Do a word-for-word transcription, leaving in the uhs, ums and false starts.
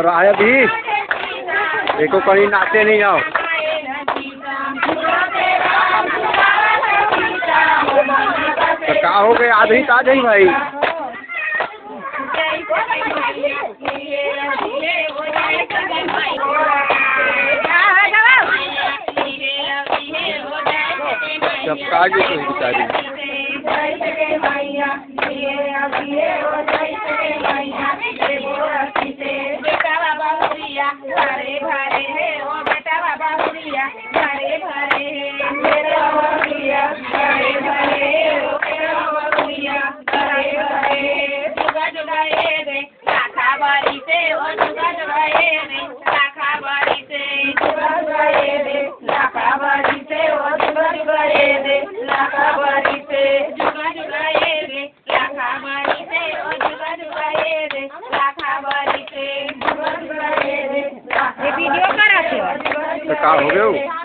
तो आया भी, एको कहीं नाचे नहीं आओ। तो का हो गए, आदमी तो आ जाई भाई। सबका आगे कोई बेचारी। ये वीडियो कर रखे हो? तो का हो गयो?